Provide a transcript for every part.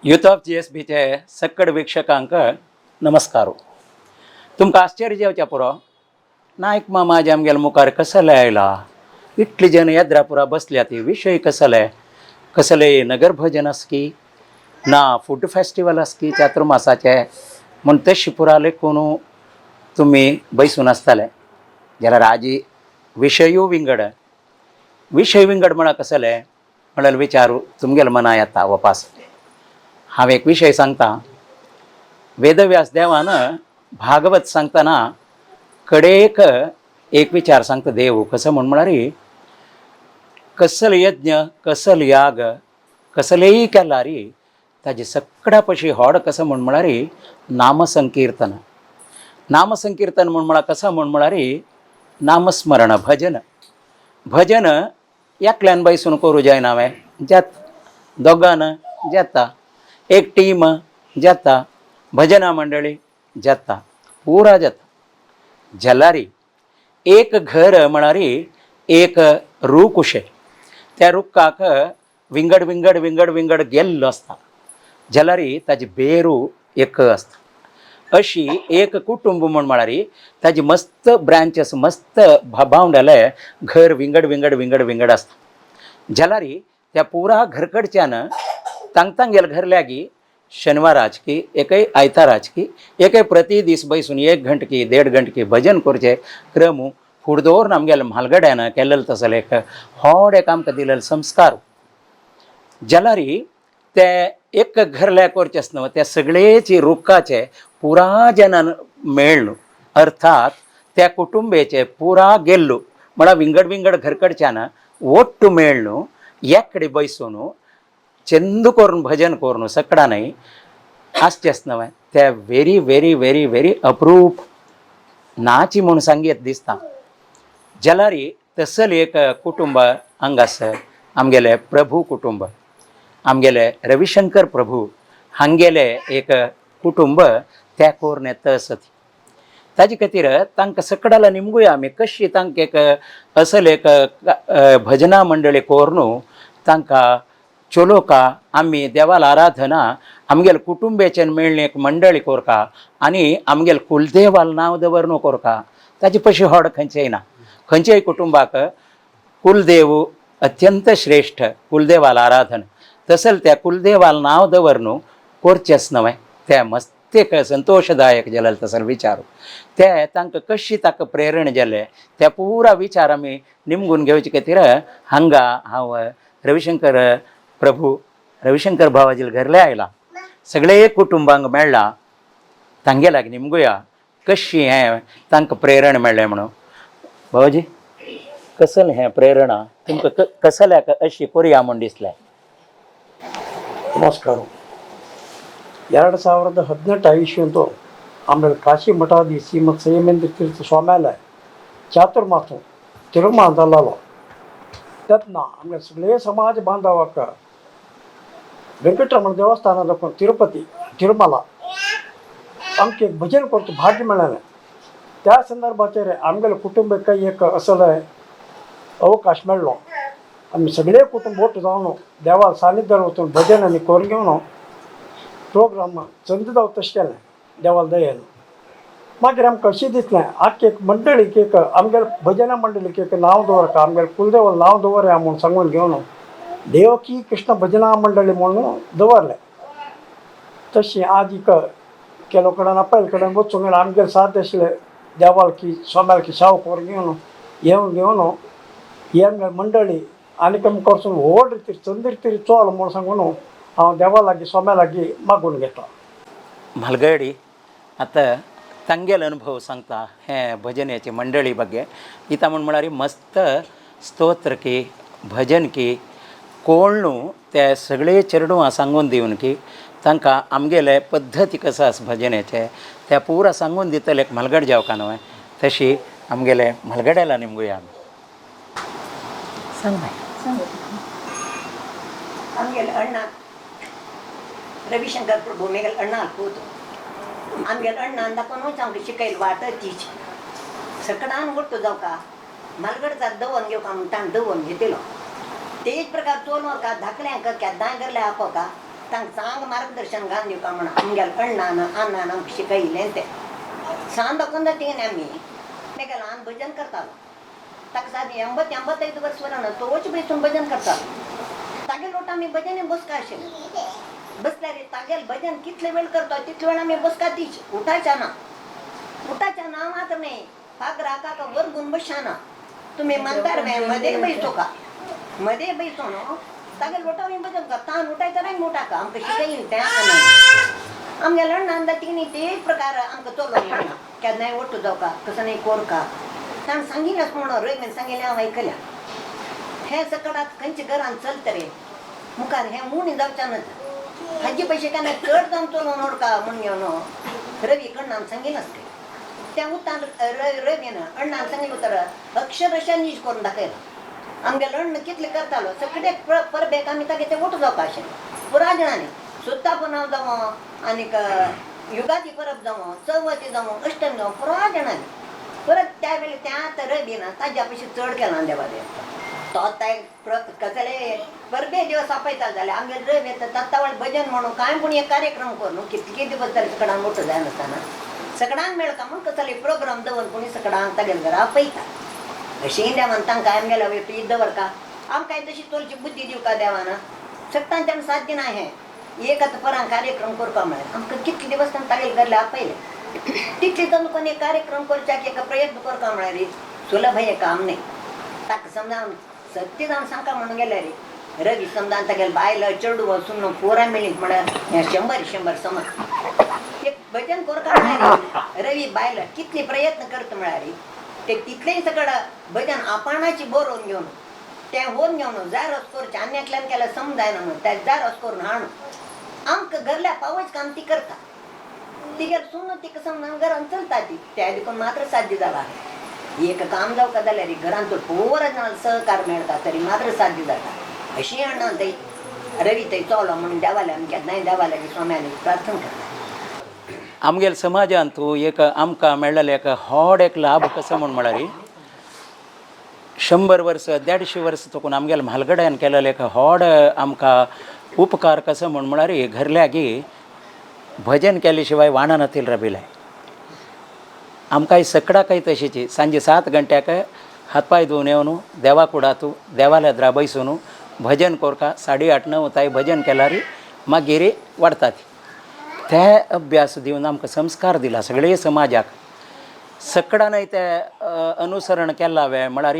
Youth of GSBचे सक्कड वीक्षकांक नमस्कार. तुमकां आश्चर्य जेवच्या पुरो, नायक मामा आमगेल्या मुखार कसले आयला, इतली जन येद्रापुरा बसल्या, ती विशय कसले कसले नगर भजन आसकी ना फूड फेस्टिवल आसकी चातुर्मासाचे म्हूण तशी पुरा लेखून तुमी बैसून आसतले जाल्यार आजी विशयूय विंगड. विशय विंगड म्हळ्यार कसले म्हळ्यार विचारू तुमगेले मना येता वपास. हांव एक विशय सांगता. वेदव्यास देवान भागवत सांगतना कडेक एक विचार सांगता देव कसो म्हूण म्हळ्यार कसल यज्ञ कसल याग कसलेय केला री ताजे सगळ्या पशी होड कसो म्हूण म्हळ्यार नामसंकीर्तन. नामसंकीर्तन म्हूण म्हळ्यार कसो म्हूण म्हळ्यार नामस्मरण भजन. भजन एकल्यान बैसून करूं जायना हांवें जात दोगान जाता, एक टीम जाता, भजना मंडळी जाता, पुरा जाता. जाल्यार एक घर म्हळ्यार एक रूख उशें, त्या रुखाक विंगड विंगड विंगड विंगड गेल्लो आसता, जाल्यार ताजी बेरू एक आसता. अशी एक कुटुंब म्हूण म्हळ्यार ताजी मस्त ब्रांचेस मस्त भावंडले घर विंगड विंगड विंगड विंगड आसता. जाल्यार त्या पुरा घरकडच्यान तांग तांगेल घर लागीं शनिवाराच की एकय आयताराच की एकय प्रति दीस बैसून एक घंटकी देड घंटकी भजन करचे क्रम फुडदोर आमगेले म्हालगड्यान केलेलो तसले एक होड एक आमकां दिलेलो संस्कार. जाल्यार ते एक घरल्या करचेच न्हू, त्या सगळेची रुखाचे पुरा जनान मेळ्ळो, अर्थात त्या कुटुंबेचे पुरा गेल्लो म्हळ्यार विंगड विंगड घरकडच्यान ಒಟ್ಟು ಮೇಳ್ನು ಎಕ್ಕಡೆ ಬಯಸೋನು ಚೆಂದ करून भजन करून सकडा न्हय आसचेच न्हय ते व्हेरी व्हेरी व्हेरी व्हेरी अप्रूप नाची म्हूण सांगयत दिसता. जाल्यार तसल एक कुटुंब हांगासर आमगेले प्रभू कुटुंब, आमगेले रविशंकर प्रभू हांगेले एक कुटुंब त्या कोरून येता आसत. ताजे खातीर तांकां सकडाला निमगुया आमी कशी तांकां एक असल एक भजना मंडळी कोरून तांकां चलोका आमी देवाला आराधना आमगेले कुटुंबेच्यान मेळ्ळी एक मंडळी कोरका आनी आमगेले कुलदेवाल नांव दवरनु कोरका. ताजे पशी होड खंयचेय ना. खंयच्याय कुटुंबाक कुलदेव अत्यंत श्रेष्ठ, कुलदेवाल आराधन तसल त्या कुलदेवाल नांव दवरनु कोरचेच न्हय ते मस्त एक संतोशदायक जालें तसल विचार. ते तांकां कशी ताका प्रेरणा जाले त्या पुरा विचार आमी निमगून घेवचे खातीर हांगा हांव रविशंकर प्रभू रविशंकर भावाजील घरले आयला, सगळे कुटुंबांक मेळ्ळा, तांगे लागीं निमगुया कशी हें तांकां प्रेरणा मेळ्ळें म्हणून. भावाजी, कसलें हें प्रेरणा तुमकां कसल्याक अशी करुया म्हूण दिसलें? ನಮಸ್ಕಾರ. 2018 ಇಸ್ವಿಂದು ಆಮೇಲೆ ಕಾಶಿ ಮಠಾಧಿ ಶ್ರೀಮತ್ ಸಂಯಮೇಂದ್ರ ತೀರ್ಥ ಸ್ವಾಮ್ಯಾಲೆ ಚಾತುರ್ಮಾಸ ತಿರುಮ जाल्लो तेन्ना आमगे सगळे समाज बांधवाक वेंकटरमण देवस्थाना दाखोवन तिरुपती तिरुमला आमकां एक भजन करचो भाग्य मेळ्ळें. त्या संदर्भाचेर आमगेले कुटुंबाक एक असले अवकाश मेळ्ळो. आमी सगळे कुटुंब ಒಟ್ಟು जावन देवा सानिध्यान वचून भजन आनी करून घेवन प्रोग्राम चंद जावं तशें केलें देवाल दयेन. मागीर आमकां अशें दिसलें आख्खे एक मंडळीक एक आमगेले भजना मंडळीक एक नांव दवरका, आमगेले कुलदेवाल नांव दवरया म्हूण सांगून घेवन देवकी कृष्ण भजना मंडळी म्हणून दवरलें. तशी आज एक ಕೆಲವು कडेन आपल्या कडेन वचूंक आमगेले साध्य आशिल्लें देवालकी स्वाम्यालकी शाव करून घेवन येवन घेवन ही आमगे मंडळी आनी आमकां वचून व्हड रितीर चंद रितीर चल म्हूण सांगून हांव देवा लागीं स्वाम्या लागीं मागून घेता. म्हालगडी आतां तांगेलो अनुभव सांगता हे भजनेचे मंडळी ಬಗ್ಗೆ. इता म्हूण म्हळ्यार मस्त स्तोत्र की भजन की कोण ते सगळे चेडवां सांगून दिवन की तांकां आमगेले पद्दती कसो आसा भजनेचे ते पुरा सांगून दितले एक म्हालगड जावका न्हय तशी आमगेले म्हालगड्याला निमगुया आमी. सांग बाय. आमगेले अण्णा रविशंकर प्रभू मेगेले अण्णा पूत. आमगेले अण्णान दाखोवनूच आमकां शिकयली वाट तीच सकडान ಒಟ್ಟು जावका म्हालगडचाक दवरून घेवका म्हूण ताणें दवरून घेतिलो. तेच प्रकार चोलवका धाकल्यांक केन्नाय घरले आपोवका. तांकां चांग मार्गदर्शन घालून दिवका म्हणून आमगेल्या अण्णान अण्णान आमकां शिकयलें तें सांज दाखोवन जातीन आमी मेगेलो ल्हान भजन करतालो. ताका सादी 80-85 वर्स वरान तोच बसून भजन करतालो. तागे लोट आमी भजन बसका आशिल्ले. बसल्यार तागेल भजन कितले वेळ करतो तितले वेळ आमी बसका तीच उठायच्या ना, उठायच्या ना मात्र न्ही फागरा काका वरगून बसना. तुम्ही म्हणतार मध्ये बैसो का मध्ये बैसो न्हू तागेल लोट आमी भजन करता. तान उठायचा नाही मोठा का आमकां शिकयीन तें आमगेल्या अण्णान तिणी तेच प्रकार आमकां चलोवन येना. केन्नाय ओटू जावका कसं नाही कोरका ताणें सांगिल्लेंच म्हणून रवीन सांगिल्लें हांव आयकल्या. हें सकट आतां खंयच्या घरान चलता रे मुखार हें उणें जावच्यानच हाजे पयशे केन्ना चड जावन चलोवन ओडका म्हूण घेवन रवी अण्णान सांगिल्लें आसता. त्या उतान रवीन अण्णान सांगिल्लें उतर अक्षरशा नीज करून दाखयलां. आमगेलो अण्ण कितलें करतालो सगळे परबेक आमी तागे ते ओटू जावपा आशिल्लें पुरा जाणांनी. सुत्तापुनाव जावं आनीक युगादी परब जावं चवथी जावं अष्टमी जावं पुरा जाणांनी. परत त्या वेळी त्या रवीन ताज्या पयशे चड केला देवा देव तो ते कसले परबे दिवस आपयताले जाल्यार आमगेर रवी येता तत्तावळ भजन म्हणून कांय पूण एक कार्यक्रम करून कितके दिवस जाले सकडान मोठो जायनासतना सकडान मेळका म्हूण कसले प्रोग्राम दवर कोणी सकडान तागेले घरा आपयता. अशी देवान तांकां आमगेल्या वयर दवरका आमकां तशी तोलची बुद्धी दिवका देवान सगळ्यान त्यानं साध्य ना हें एक आतां परां कार्यक्रम करपा म्हळ्यार आमकां कितले दिवस ताणें तागेले घरले आपयले तितले तांकां कोणी एक कार्यक्रम करच्याक एक प्रयत्न करपा म्हळ्यार सुलभ हें काम न्ही. ताका समजावन सत्य जावन सांगका म्हणून गेल्यार रवी समजावन तागेले बायल चेडू वचून पोरां मेळ्ळी म्हळ्यार हें 100-100 समज एक भजन करता म्हळ्यार रवी बायल कितले प्रयत्न करता म्हळ्यार ते तितलेंय सगळं भजन आपणाची बरोवन घेवन तें होवन घेवन जायरोस करचें आनी एकल्यान केल्यार समजायना म्हणून ते जायरोस करून हाडून आमकां घरल्या पावच काम ती करता. तिगेर सून तिका समजावन घरान चलता ती त्या देखून मात्र साध्य जाला. एक काम जावका जाल्यार घरांत पुरा जाणां सहकार मेळटा तरी मात्र साध्य जाता. अशी अण्णा थंय रवी थंय चलो म्हणून देवाल्या आमी केन्नाय देवाल्या स्वाम्याली प्रार्थना करता. आमगेल्या समाजांत तूं एक आमकां मेळ्ळेलें एक व्हड एक लाभ कसो म्हूण म्हळ्यार 100 वर्स 150 वर्स चुकून आमगेल्या म्हालगड्यान केलेलें एक व्हड आमकां उपकार कसो म्हूण म्हळ्यार घरल्यागी भजन केले शिवाय वाणा नातील रबिलाय. आमकां सकडाकय तशीची सांजे 7 गंट्याक हातपाय धुवन येवन देवा कुडातू देवाल्या बैसून भजन कोरका 8:30-9 ताय भजन केल्यार मागीर वाडतात. ते अभ्यास दिवन आमकां संस्कार दिला सगळे समाजाक. सकडानय ते अनुसरण केला वे म्हळ्यार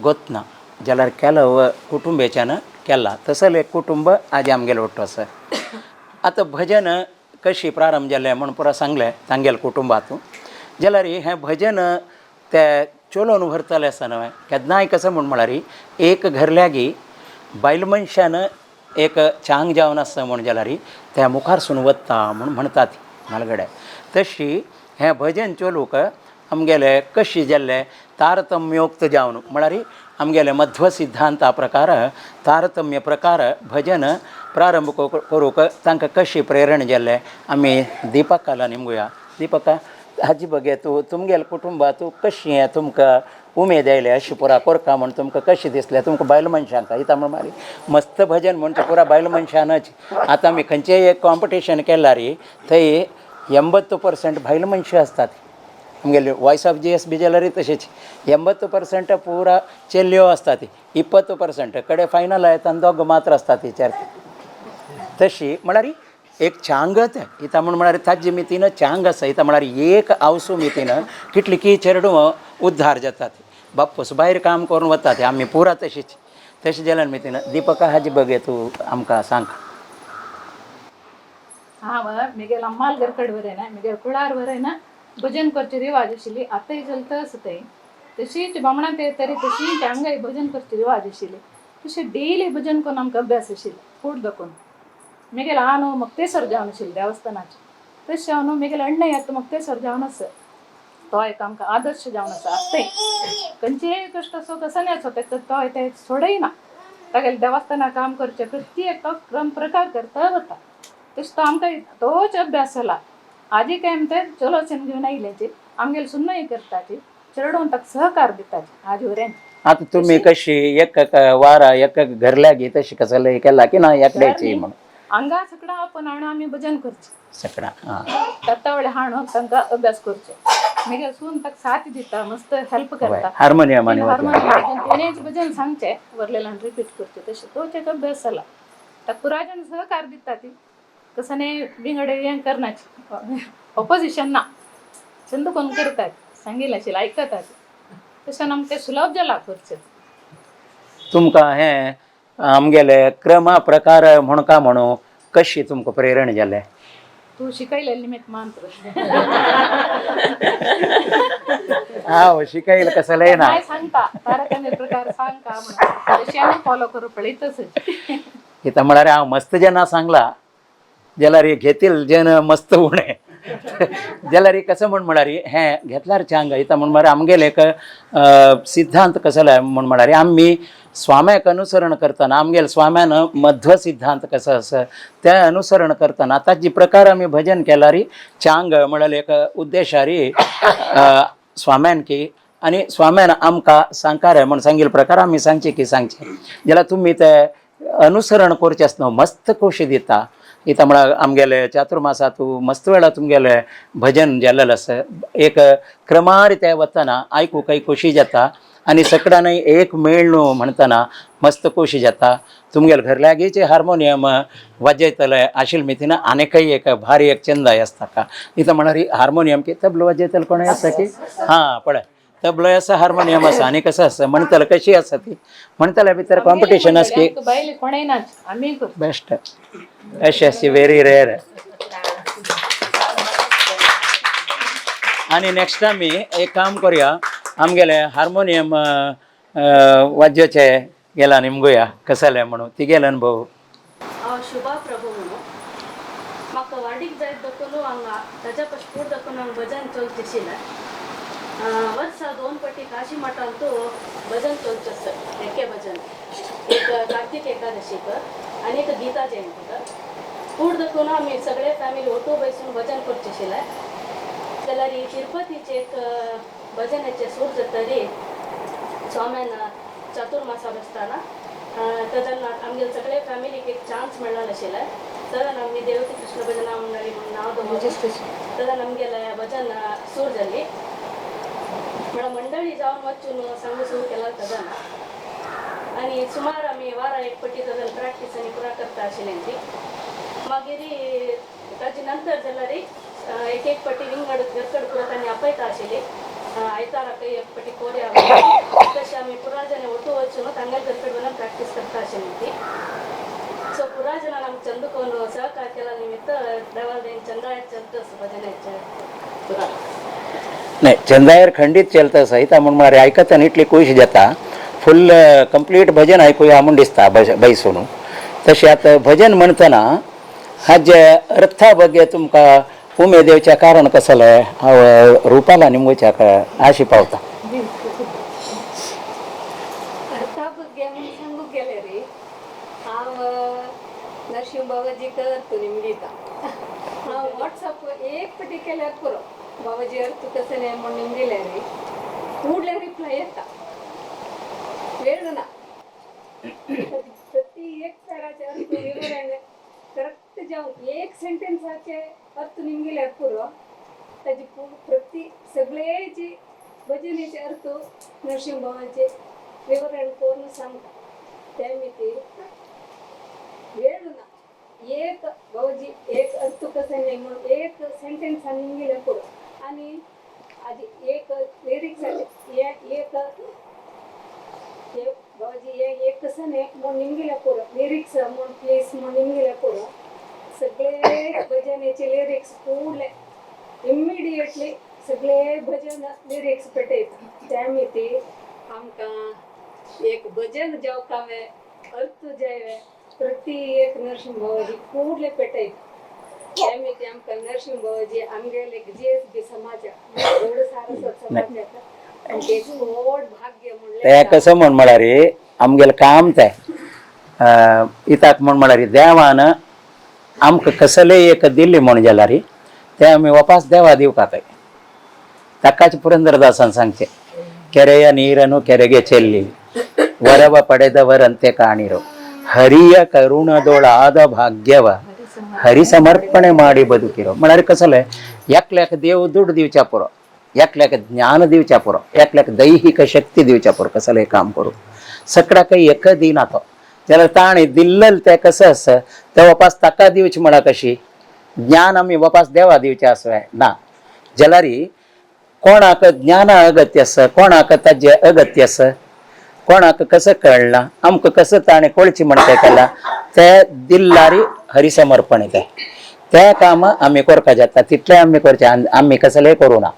गोतना जाल्यार केला कुटुंबेच्यान केला तसलें एक कुटुंब आज आमगेलें वट्टो आसा. आतां भजन कशी प्रारंभ जालें म्हूण पुरा सांगलें तांगेल्या कुटुंबांत. जाल्यार हें भजन ते चलोवन व्हरतले आसतना न्हय केन्नाय कसो म्हूण म्हळ्यार एक घरल्यागी बायल मनशान एक चांग जावन आसता म्हूण जाल्यार त्या मुखारसून वता म्हूण म्हणटात म्हालगडे. तशी हें भजन चलोवंक आमगेले कशी जाल्लें तारतम्योक्त जावन म्हळ्यार आमगेले मध्व सिद्धांता प्रकार तारतम्य प्रकार भजन प्रारंभ करूंक तांकां कशी प्रेरण जाल्लें आमी दीपकाला निमगुया. दीपका हाजी बगे तूं तुमगेल्या कुटुंबांत कशी हें तुमकां उमेद आयली अशी पुरा कोरका म्हूण तुमकां कशें दिसलें? तुमकां बायल मनशांक इता म्हण मारी मस्त भजन म्हणचे पुरा बायल मनशानच. आतां आमी खंयचेय एक कॉम्पिटिशन केल्यार थंय 80% बायल मनशां आसतात. आमगेले वॉयस ऑफ GSB जाल्यार तशेंच 80% पुरा चेल्यो आसतात, 20% कडे फायनल येता आनी दोग मात्र आसतात टिचर. तशी म्हळ्यार एक चांगत इता म्हूण म्हळ्यार ताजे मितीन चांग आसा. इता म्हळ्यार एक आवसू मितीन कितली की चेरडूं उद्धार जातात. बापूस भायर काम करून वतात आमी पुरा तशीच तशें जाल्यार मितीन. दीपका हाजी बगे तूं आमकां सांग. हांव मिगेल अम्माल घरकड वरेना मिगेल कुळार वरेना भजन करची रिवाज आशिल्ली. आतांय चलता आसा थंय तशीच बामणां ते तरी तशीच हांगाय भजन करची रिवाज आशिल्ली. तशें डेली भजन करून आमकां अभ्यास आशिल्लो फूड दाखोवन. मिगेल हांव मुक्तेश्वर जावन आशिल्लें देवस्थानाचें. तशें हांव मिगेल अण्णय आतां मुक्तेश्वर जावन आसा. तो एक आमकां आदर्श जावन आसा. आतांय खंयचेय कश्ट असो कसो आसो तेका तो ते सोडयना. तागेले देवस्थानाक काम करचें प्रत्येक तो क्रम प्रकार करता वता. तशें तो आमकां तोच अभ्यास जाला. आजी काय ते चलोचेन घेवन आयिल्ल्याची आमगेले सुन्नय करताची चेडून ताका सहकार दिताची आजी वरेन. आतां तुमी कशी एक वारा एक घरल्यागी तशी कसले केला की ना एकड्याची म्हणून? हांगा सगळं आपण हाणून आमी भजन करचें. सगळा हां. तत्तावळे हाणून तांकां अभ्यास करचो. मागीर सून ताका साथ दिता, मस्त हेल्प करता. हार्मोनियम आनी वाद्य. हार्मोनियम तेणेच भजन सांगचें, वरलेल्यान रिपीट करचें, तशें तोच एक अभ्यास जाला. ताका पुरायजन सहकार दिता ती, कसं न्ही बिंगडे हें करनाची ऑपोजिशन ना, चंद कोण करतात सांगिल्लें आशिल्लें आयकतात, तशें आमकां तें सुलभ जाला करचें. तुमकां हें आमगेले क्रमा प्रकार म्हण का म्हणू कशी तुमकां प्रेरण जालें? तूं शिकयलें निमित्त मात्र. हांव शिकयलें कसलें ना. काय सांगता तारतम्य प्रकार सांग का म्हणून तशी आमी फॉलो करू पळयतच. इथं म्हळ्यार हांव मस्त जेन्ना सांगला जाल्यार घेतील जेन मस्त उणें जाल्यार कसं म्हण म्हळ्यार हें घेतल्यार चांग इथं म्हण म्हळ्यार आमगेले एक सिद्धांत कसलो म्हण म्हळ्यार आमी स्वाम्याक अनुसरण करतना आमगेले स्वाम्यान मध्व सिद्धांत कसो आसा तें अनुसरण करतना ताजी प्रकार आमी भजन केल्यार चांग म्हळ्यार एक उद्देशारी स्वाम्यान की आनी स्वाम्यान आमकां सांकार म्हण सांगिल्ले प्रकार आमी सांगचे की सांगचे जाल्यार तुमी ते अनुसरण करचें आसना मस्त खोशी दिता. इथं म्हळ्यार आमगेले चातुर्मासा तूं मस्त वेळा तुमगेले भजन जाल्लें आसा एक क्रमार ते वतना आयकूंकय खोशी जाता आनी सगळ्यांनी एक मेळ न्हू म्हणटना मस्त खोशी जाता. तुमगेले घर लागींचे हार्मोनियम वाजयतले आशिल्ले मितीन आनीकय एक भारी एक चंदाय आसता का इथं म्हळ्यार हार्मोनियम की तबलो वाजयतले कोणूय आसा की हां पळय तबलो आसा हार्मोनियम आसा आनी कसो आसा म्हणटले कशी आसा ती म्हणटल्या भितर कॉम्पिटिशन आसा की बायल कोणय नाच आमी करता. बेस्ट अशें अशें व्हेरी रेअर. आनी नेक्स्ट आमी एक काम करुया, आमगेले हार्मोनियम वाद्याचे गेला निमगुया कसले म्हणून तिगेले अनुभव. हांव शुभा प्रभू म्हणून म्हाका वाडीक जायत दखून हांगा ताज्या पशपूर दखून हांगा भजन चलचें आशिल्लें. वर्सा 2 पटी काशी मठांत भजन चलचें आसता, एके भजन एक कार्तीक एकादशीक आनी एक गीता जयंतीक. फूड दखून आमी सगळे फॅमिली ओटू बैसून भजन करचें आशिल्लें. जाल्यार तिरुपतीचे एक भजनाचे सूर जातरी स्वाम्यान चातुर्मासा बसताना तेन्ना आमगे सगळे फॅमिलीक एक चान्स मेळ्ळो आशिल्लें. तेन्ना आमी देवकी कृष्ण भजना मंडळी म्हणून नांव दवरलें. तेन्ना आमगेले भजन सूर जाली म्हळ्यार मंडळी जावन वचून सांगू सुरू केला तेन्ना आनी सुमार आमी वारा एक पटी तेन्ना प्रॅक्टीस आनी पुरा करता आशिल्लें ती. मागीर ताजे नंतर जाल्यार एक एक पटी विंगड घरकड पुरा तांणी आपयता आशिल्ली. आयताराक एक पटी कोऱ्या तशें आमी पुरा जण ಒಟ್ಟು वचून तांगेले घरकड वचून प्रॅक्टीस करता आशिल्ली ती. सो पुरा जणांक आमकां चंदकोन सहकार केला निमित्त देवालयन चंदाय चलता भजनाचे पुरा. नाही चंदायर खंडीत चलता सहिता म्हण म्हळ्यार आयकतना इतली खोशी जाता, फुल कंप्लीट भजन आयकुया म्हूण दिसता बैसून. तशें आतां भजन म्हणटना हाजे अर्था ಬಗ್ಗೆ तुमकां उमेद येवचें कारण कसलें हांव रुपाला निमगोच्याक आशी पावता. अर्था ಬಗ್ಗೆ म्हूण सांगूंक गेल्यार हांव नरशिंव बाबाजी अर्थ निमगिता. हांव वॉट्सअप एक पटी केल्यार पुरो बाबाजी अर्थ कसं न्ही म्हूण निमगिल्यार ಕೂಡಲೇ ರಿಪ್ಲೈ येता, वेळ ना. प्रति एक पॅराचे अर्थ विवरण करेक्ट जावन एक सेंटेन्साचे अर्थ निमगिल्यार पुरो ताजी प्रति सगळे जी भजनेचे अर्थ नरसिंह बाबाचे विवरण करून सांगता. त्या मिती वेळ ना, एक बाबाजी एक अर्थ कसं न्ही म्हणून एक सेंटेन्सान निमगिल्यार पुरो. आनी आजी एक लिरिक्साचे एक बाबाजी हे एक कसं न्ही म्हूण निमगिल्यार पुरो लिरिक्स म्हूण प्लीज म्हूण निमगिल्यार पुरो सगळे भजनेचे लिरिक्स ಕೂಡಲೇ इमिडिएटली सगळे भजन लिरिक्स पेटयता. त्या मिती आमकां एक भजन जावकावे अर्थ जाय प्रति एक नरसिंह बाबाजी ಕೂಡಲೇ पेटयता. त्या मिती आमकां नरसिंह बाबाजी आमगेले एक जीएसबी समाज गौड सारस्वत समाजाक आमचें एक व्हड भाग्य तें म्हणलें. कसं म्हण म्हळ्यार आमगेलें काम तें इताक म्हण म्हळ्यार देवान आमकां कसलें एक दिल्ली म्हण जाल्यार तें आमी वापास देवा दिवपाक ताकाच पुरंदरदासान सांगचें ಕೆರೆಯ ನೀರನ್ನು ಕೆರೆಗೆ ಚೆಲ್ಲಿ ವರವ ಪಡೆದವರಂತೆ ಕಾಣಿರು. ಹರಿಯ ಕರುಣದೊಳಾದ ಭಾಗ್ಯವ ಹರಿಸಮರ್ಪಣೆ ಮಾಡಿ ಬದುಕಿರೋ. म्हळ्यार कसलें, एकल्याक देव दुड दिवच्या पुरो, एकल्याक ज्ञान दिवच्या पुरो, एकल्याक दैहिक शक्ती दिवच्या पुरो, कसलें काम करूं सकडाक एक दिना तो. जाल्यार ताणें दिल्लें तें कसं आसा तें वापास ताका दिवचें म्हणा कशी ज्ञान आमी वापास देवा दिवचें आसलें ना. जाल्यार कोणाक ज्ञाना अगत्य आसा, कोणाक ताजें अगत्य आसा, कोणाक कसं कळना, आमकां कसं ताणें कळचें म्हण तें केलां तें दिल्लारी हरिसमर्पण तें तें काम आमी करपा जाता तितलें आमी करचें. आनी आमी कसलेंय करूं ना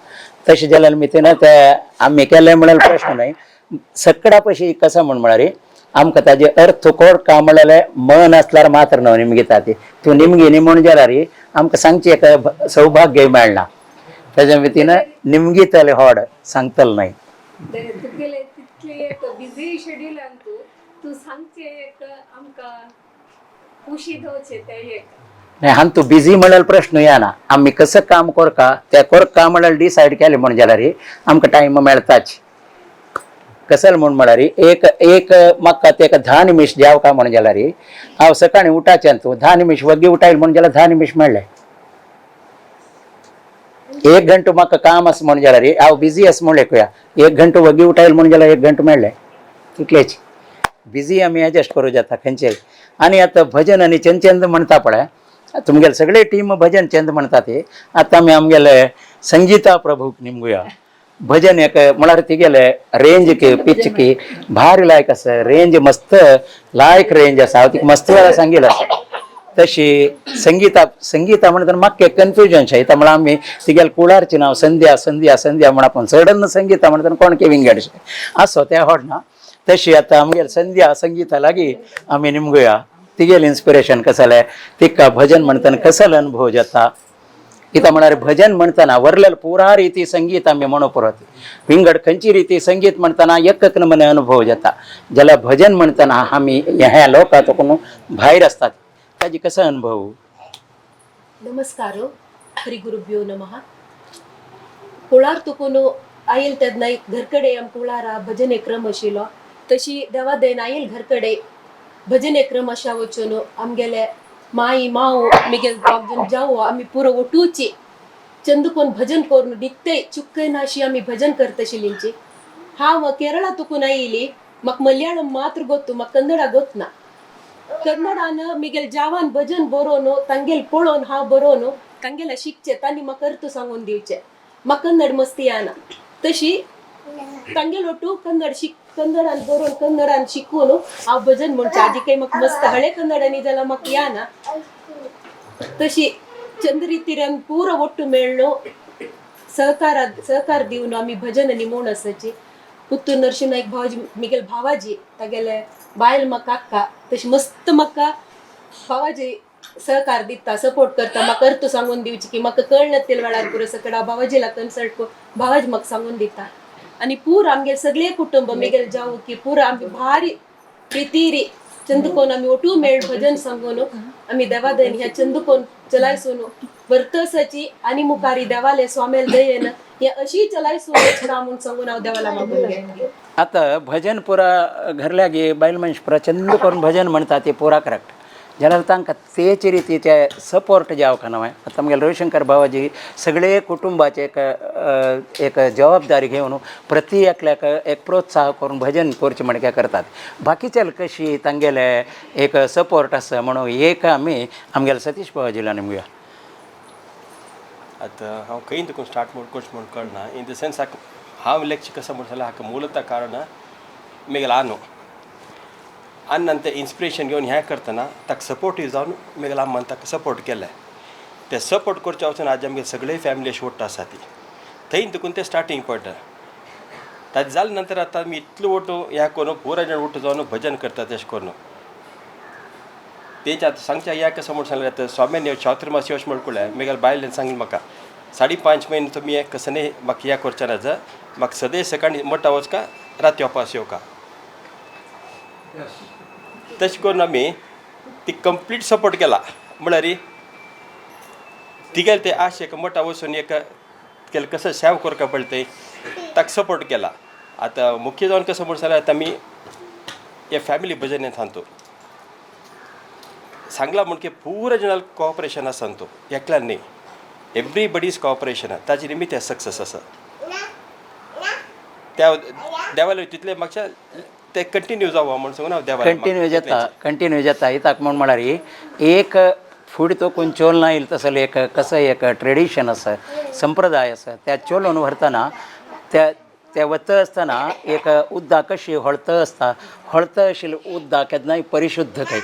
तशें जाल्यार मितीन तें आमी केलें म्हळ्यार प्रश्न न्हय. सकडा पशी कसो म्हण म्हळ्यार आमकां ताजे अर्थ कोरका म्हळ्यार मन आसल्यार मात्र न्हय निमगिता ती तूं निमगिनी म्हूण जाल्यार आमकां सांगची एक सौभाग्य मेळना. ताज्या मितीन निमगितलें होड सांगतलें न्हय. तुगेले तितले एक बिझी शेड्युलान तूं तूं सांगचें एक आमकां खुशी दवचे तें एक. नाही हांव तूं बिझी म्हळ्यार प्रश्न येना. आमी कसं काम करका तें करका म्हळ्यार डिसायड केलें म्हण जाल्यार आमकां टायम मेळटाच. कसल म्हूण म्हळ्यार एक एक म्हाका तेका 10 निमिश जाव का म्हण जाल्यार हांव सकाळीं उठाचें तूं 10 निमिश वग्गी उठायल म्हण जाल्यार 10 निमिश मेळ्ळें. 1 घंटो म्हाका काम आसा म्हण जाल्यार हांव बिझी आसा म्हण लेखुया, 1 घंटो वग्गी उठायल म्हण जाल्यार 1 घंटो मेळ्ळें. तितलेच बिझी आमी एडजस्ट करूं जाता खंयचेय. आनी आतां भजन आनी चंद चंद म्हणटा पळय तुमगेले सगळे टीम भजन चंद म्हणटा ती. आतां आमी आमगेले संगीता प्रभूक निमगुया भजन एक म्हळ्यार तिगेले रेंज की पिच की भारी लायक आसा, रेंज मस्त लायक रेंज आसा. हांव तिका मस्त वेळा सांगील आसा. तशी संगीता संगीता म्हणटा म्हाका कन्फ्युजन शें येता म्हळ्यार आमी तिगेले कुळारचें नांव संध्या संध्या संध्या म्हण आपूण सडन संगीता म्हणटा कोण की विंगडशें आसो तें आवडना. तशी आतां आमगेले संध्या संगीता लागीं आमी निमगुया तिगेलें इन्स्पिरेशन कसलें, तिका भजन म्हणटना कसलो अनुभव जाता. कित्याक म्हळ्यार भजन म्हणटना वरलेल पुरा रिती संगीत आमी म्हणू पुरो विंगड खंयची रिती संगीत म्हणटना एक एक नमुने अनुभव जाता. जाल्यार भजन म्हणटना आमी ह्या लोकां कोण भायर आसतात ताजे कसो अनुभव. नमस्कार, हरी गुरुभ्यो नमः. कुळार तुकून आयल तेन्ना घरकडे आम कुळारा भजन क्रम आशिल्लो तशी देवा दयन आयल घरकडे भजन क्रम अशा वचून आमगेले माई माव मिगेल दोग जावो आमी पुरो ओटूची चंदकोन भजन करून नित्य चुक्कनाशी आमी भजन करतशिलींची. हांव केरळा तुकून आयली, म्हाका मलयाळम मात्र गोत्तु, म्हाका कन्नडा गोतना. कन्नडान मिगेल जावान भजन बरोवन तांगेल पळोवन हांव बरोवन तांगेला शिकचे, तांणी म्हाका अर्थ सांगून दिवचे. म्हाका कन्नड मस्ती येना तशी तांगेल ಒಟ್ಟು कन्नड शिक कन्नडान बरोवन कन्नडान शिकून हांव भजन म्हणचे. आजी काही म्हाका मस्त हळे कन्नडानी जाल्यार म्हाका येना. तशी चंद्रितीरान पूरा ಒಟ್ಟು मेळ्ळो सहಕಾರ सहकार दिवन आमी भजन निमोण आसाची. पुत्तूर नरसिंह नाईक भावाजी मिगेल भावाजी तागेले बायल म्हाका अक्का तशी मस्त म्हाका भावाजी सहकार दिता, सपोर्ट करता. म्हाका अर्थ सांगून दिवची की म्हाका कळना ते वेळार पुरो सकड हांव भावाजीला कन्सल्ट करून भावाजी म्हाका सांगून दिता. आनी पूर आमगेले सगळे कुटुंब मिगेल जावं की पूर आमी भारी प्रितीरी चंदकोन आमी ಒಟ್ಟು मेळ भजन सांगून आमी देवादयन ह्या चंदकोन चलायसून वर्तसाची आनी मुखारी देवाले स्वामेल दयेन हे अशी चलायसून म्हूण सांगून हांव देवाला मागून घेता. आतां भजन पुरा घरल्यागी बायल मनीस पुरा चंद करून भजन म्हणटा ते पुरा करेक्ट जाल्यार तांकां तेच रितीचे सपोर्ट जावंक ना. आतां आमगेले रविशंकर बाबाजी सगळे कुटुंबाचे एक एक जबाबदारी घेवन प्रति एकल्याक एक प्रोत्साह करून भजन करचें म्हण करतात. बाकीच्या कशी तांगेले एक सपोर्ट आसा म्हणून एक आमी आमगेले सतीश बाबाजीला निमगुया. आतां हांव खंय तुका स्टार्ट म्हूण करचें म्हूण कळना. इन the sense हाका हांव लेक्चर कसो म्हण जाल्यार हाका मूलतः कारण मेगेलो आनो आन्नान तें इन्स्पिरेशन घेवन हें करतना ताका सपोर्टीव जावन मेगेलो अम्मान ताका सपोर्ट केलें. ते सपोर्ट करचे वचून आज आमगे सगळे फॅमिली अशी ओट्ट आसा ती थंय तुकून तें स्टार्टींग पॉयंट ताजें जाले नंतर आतां आमी इतलो ओटो ह्या करून पुरा जाण ओट्ट जावन भजन करता. तशें करून तेंचे आतां सांगच्या ह्या कसो म्हूण सांगलें आतां स्वाम्यान चातुर्मास अशें म्हण मेगेले बायलेन सांगलें म्हाका 5.5 म्हयने तुमी हें कसं न्ही म्हाका ह्या करचें ना जा म्हाका सदां सकाळीं मठा वचका राती वापस येवका. तशें करून आमी ती कंप्लीट सपोर्ट केला म्हळ्यार तिगेले ते आशेक मठा वचून एक केलें कसं सेवा करपा पडटा तें ताका सपोर्ट केला. आतां मुख्य जावन कसो म्हण जाल्यार आतां आमी हे फॅमिली भजन सांगतो सांगला म्हण की पुरा जणांक कॉपरेशन आसा तो एकल्यान न्ही, एवरीबडीज कॉपरेशन ताजे निमित्त हें सक्सेस आसा. त्या देवाले तितले म्हाका ते कंटिन्यू जावं म्हण सांगून हांव देवाले कंटिन्यू जाता, कंटिन्यू जाता. कित्याक म्हूण म्हळ्यार एक फुडें तो कोण चोल ना येयल तसले एक कसं एक ट्रेडिशन आसा, संप्रदाय आसा. त्या चोलोन व्हरतना त्या त्या वता आसतना एक उदक कशी हळत आसता, हळत आशिल्लें उदक केन्नाय परिशुद्ध खंय,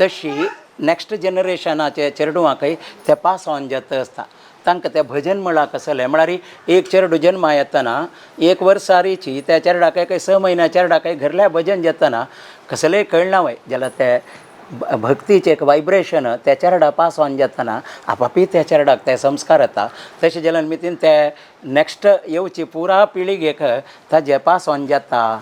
तशी नॅक्स्ट जनरेशनाचे चेडवांकय ते पास ऑन जाता आसता. तांकां तें भजन म्हळ्यार कसलें म्हळ्यार एक चेडूं जन्मा येतना एक वर्सारीची त्या चेरडाक काय 6 म्हयन्या चेरडाक घरल्या भजन जातना कसलेंय कळना वय जाल्यार ते भक्तीचें एक वायब्रेशन त्या चेरडा पास ऑन जातना आपापी त्या चेरडाक ते संस्कार येता. तशें जाल्यार मितीन ते नॅक्स्ट येवची पुरा पिळगेक ताजें पास ऑन जाता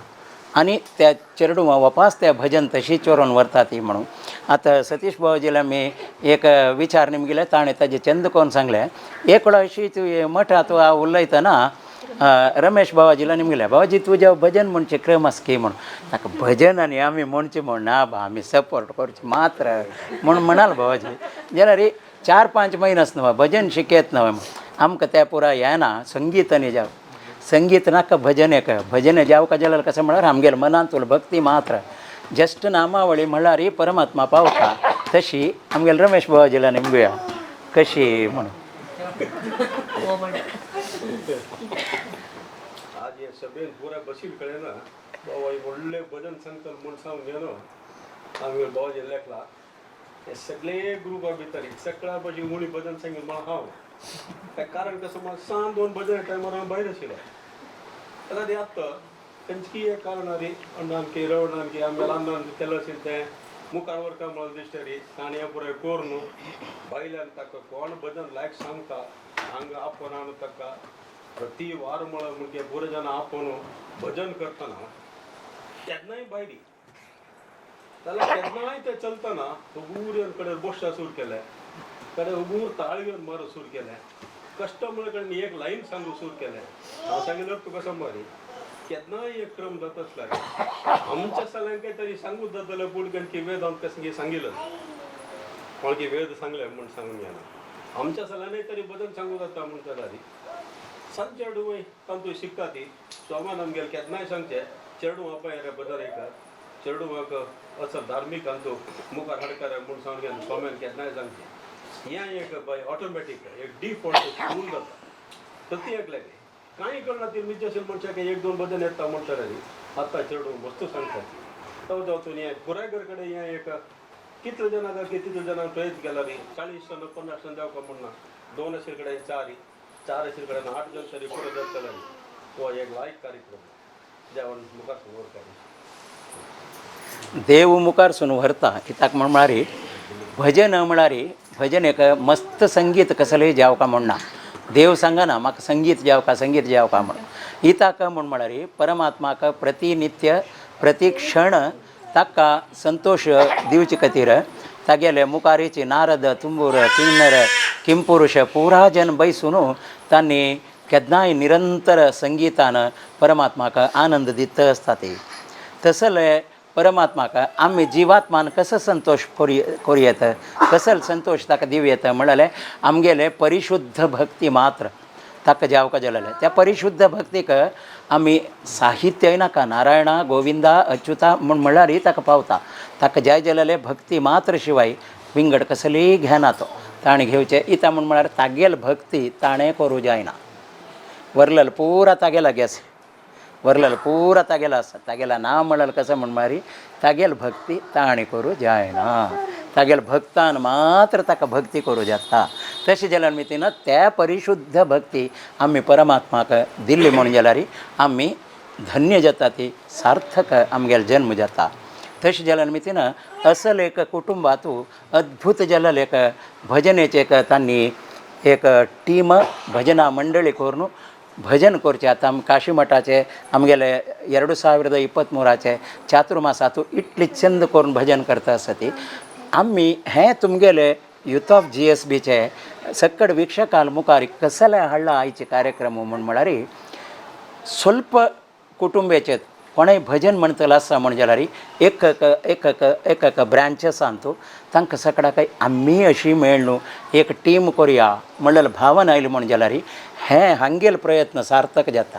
आनी त्या चेडवां वापास त्या भजन तशी चोरून व्हरता ती म्हणून. आतां सतीश बाबाजीला मी एक विचार निमगिले, ताणें ताजें चंद कोन्न सांगलें. एक वेळा अशी तूं मठांत उलयतना रमेश बाबाजीला निमगिले, बाबाजी तुज्या भजन म्हणचें क्रम आसा की म्हणून. ताका भजन आनी आमी म्हणचें म्हण ना बा, आमी सपोर्ट करचे मात्र म्हूण म्हणाल बाबाजी. जाल्यार 4-5 म्हयनोच न्हय भजन शिकयत न्हय आमकां तें पुराय येना संगीत आनी जावं संगीत नाका भजन एक भजन जावका जाल्यार कसं म्हळ्यार आमगेले मनांतूल भक्ती मात्र जस्ट नामावळी म्हळ्यार परमात्मा पावता. तशी आमगेले रमेश बाबाजीला निमगुया कशी म्हणून. आज हे सभेन पुरा बशील कडेन ना बाबा एक व्हडलें भजन सांगतलो म्हूण सांगून गेलो आमगेले बाबाजी लेखला हे सगळे ग्रुपा भितर सगळ्या भशेन उणी भजन सांगील म्हण हांव. ताका कारण कसं म्हण सांज 2 भजन टायमार हांव भायर आशिल्लो. जाल्यार ते आत्तां तेंचे एक कारण रे अण्णान की रवणान की आमगेल्या अण्णान केलं अशें तें मुखार व्हरता म्हणून दिश्टी रे ताणें पुराय करून भायल्यान ताका कोण भजन लायक सांगता हांगा आपोवन हाडून ताका प्रति वार म्हळ्यार म्हणजे पुरो जाणां आपोवन भजन करतना केन्नाय भायली जाल्यार केन्नाय ते चलतना उगूर येवन कडेन बोश्टा सूर केले, कडेन उगूर ताळी घेवन मारूं सूर केलें, कस्टमर कडेन एक लायन सांगू सूर केलें. हांव सांगिल्लो तुका समज केन्नाय एक क्रम जाता आसल्यार आमच्या सगळ्यांक तरी सांगूच जातलें पूण की वेद आमकां कशें सांगिल्लो कोण की वेद सांगलें म्हूण सांगून येना आमच्या सगळ्यांनी तरी भजन सांगू जाता म्हूण जाता. सांज चेडूं तांतू शिकता ती स्वामान आमगेले केन्नाय सांगचें चेडूं आपय रे भजन एक चेडूंक असो धार्मीक आमचो मुखार हाडकार म्हूण सांगून स्वाम्यान केन्नाय सांगचें. हें एक बाय ऑटोमॅटीक एक डिफॉल्ट स्कूल जाता प्रति एकल्याक कांय कळना ती मिज्जे अशें मनशाक 1-2 भजन येता म्हणटा न्ही. आतां चेडूं मस्त सांगता तो जावं हें पुराय घर कडेन हें एक कितले जाणां की तितले जाणां प्रयत्न केला न्ही 40 जण 50 जण जावका म्हणना 2 अशे कडेन 4 अशे कडेन 8 जण तरी पुरो जातले न्ही. हो एक लायक कार्यक्रम जेवण मुखार व्हरता देव मुखार सून व्हरता. कित्याक म्हण म्हळ्यार भजन म्हळ्यार भजन एक मस्त संगीत कसलें जावका म्हणना देव सांगना म्हाका संगीत जावका संगीत जावका म्हण. इताक म्हूण म्हळ्यार परमात्माक प्रतिनित्य प्रतिक्षण ताका संतोश दिवचे खातीर तागेले मुखारीची नारद तुंबूर किन्नर किंपुरुष पुरा जन बैसून तांणी केन्नाय निरंतर संगीतान परमात्माक आनंद दित आसता. ते तसले परमात्माक आमी जिवात्मान कसो संतोश करूं येता, कसो संतोश ताका दिवं येता म्हणल्यार आमगेले परिशुद्ध भक्ती मात्र ताका जावका जालेलें. त्या परिशुद्ध भक्तीक आमी साहित्यय नाका नारायणा गोविंदा अच्युता म्हूण म्हणल्यारय ताका पावता. ताका जाय जालेलें भक्ती मात्र शिवाय विंगड कसलीय घेना तो ताणें घेवचें इता म्हूण म्हळ्यार तागेल भक्ती ताणें करूं जायना. वरलेल पुरा तागेला गॅस वरलेल पुरा तागेला आसा तागेला नांव म्हणल्यार कसं म्हण मारी तागेल भक्ती ताणें करूं जायना. तागेल भक्तान मात्र ताका भक्ती करूं जाता. तशें जाल्यार मितीन त्या परिशुद्ध भक्ती आमी परमात्माक दिल्ली म्हूण जाल्यार आमी धन्य जाता ती सार्थक आमगेलो जन्म जाता. तशें जाल्यार मितीन असल एक कुटुंबातू अद्भुत जालेलें एक भजनेचें एक तांणी एक टीम भजना मंडळी करून भजन करचें. आतां आमी काशी मठाचे आमगेले 2023 चातुर्मासांतू इतली चंद करून भजन करता आसा ती आमी हें तुमगेले युथ ऑफ GSBचे सक्कड वीक्षकां मुखार कसले हाडला आयचे कार्यक्रम म्हूण म्हळ्यार ಸ್ವಲ್ಪ कुटुंबाचे कोणेय भजन म्हणटलो आसा म्हण जाल्यार एक एक एक एक एक एक ब्रांचेसान तूं तांकां सगळ्याक आमी अशी मेळ न्हू एक टीम करुया म्हणलें भावना आयली म्हण जाल्यार हें हांगेल प्रयत्न सार्थक जाता.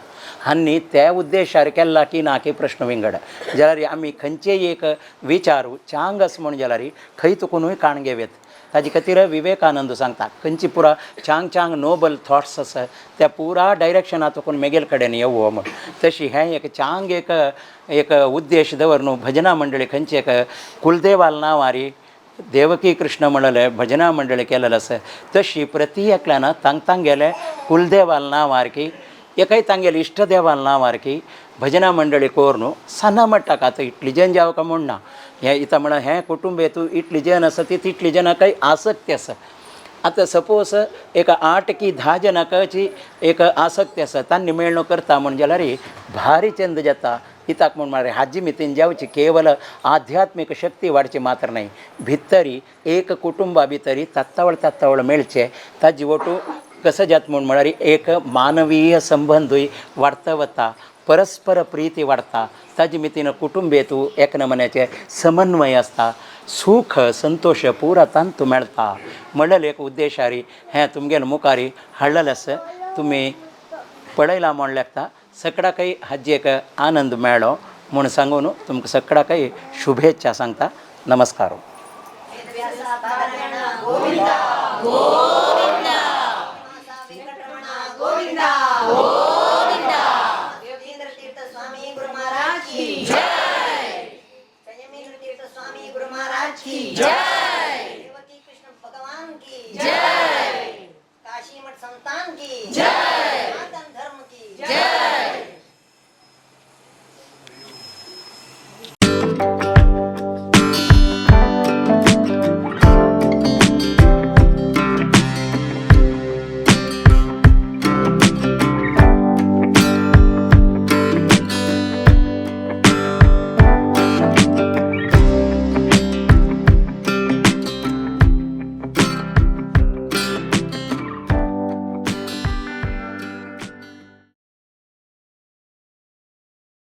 आनी त्या उद्देशार केला की ना की प्रश्न विंगड जाल्यार आमी खंयचेय एक विचार चांग आसा म्हण जाल्यार खंय तुकूनय काण घेवयेत. ताजे खातीर विवेकानंद सांगता खंयची पुरा चांग चांग नोबल थॉट्स आसा त्या पुरा डायरेक्शनां तुकून मेगेल कडेन येवो म्हण. तशी हें एक चांग एक एक उद्देश दवर न्हू भजना मंडळी खंयची एक कुलदेवाल नांवारी देवकी कृष्ण म्हणलें भजना मंडळी केलेलें आसा तशी प्रती एकल्यान तांग तांगेले कुलदेवाल नांवार की एकय तांगेले इश्टदेवाल नांवार की भजना मंडळी कोर न्हू साना म्हणटा आतां इतली जन जावं काय म्हूण ना हें इतां म्हळ्यार हें कुटुंब हेतू इतली जन आसा ती तितली जनांकय आसक्ती आसा. आतां सपोज एक 8 की 10 जनांची एक आसक्ती आसा तांणी मेळणो करता म्हण जाल्यार भारी चंद जाता. कित्याक म्हूण म्हळ्यार हाजी मितीन जावची केवल आध्यात्मीक शक्ती वाडची मात्र न्हय भितरी एक कुटुंबा भितरी तात्तावळ तात्तावळ मेळचे ताजी वटू कसो जाता म्हूण म्हळ्यार एक मानवीय संबंदूय वाडता वता परस्पर प्रिती वाडता ताजे मितीन कुटुंबेतू एक नमन्याचे समन्वय आसता सुख संतोश पुरा तांतू मेळटा म्हणलें एक उद्देशारी हें तुमगेले मुखारी हाडलेलें आसा तुमी पळयलां म्हण लागता सगळ्याकय हाजी एक आनंद मेळ्ळो म्हूण सांगून तुमकां सगळ्याकय शुभेच्छा सांगता. नमस्कार. जय. देवकी कृष्ण भगवान की जय. काशी मठ संतान की जय.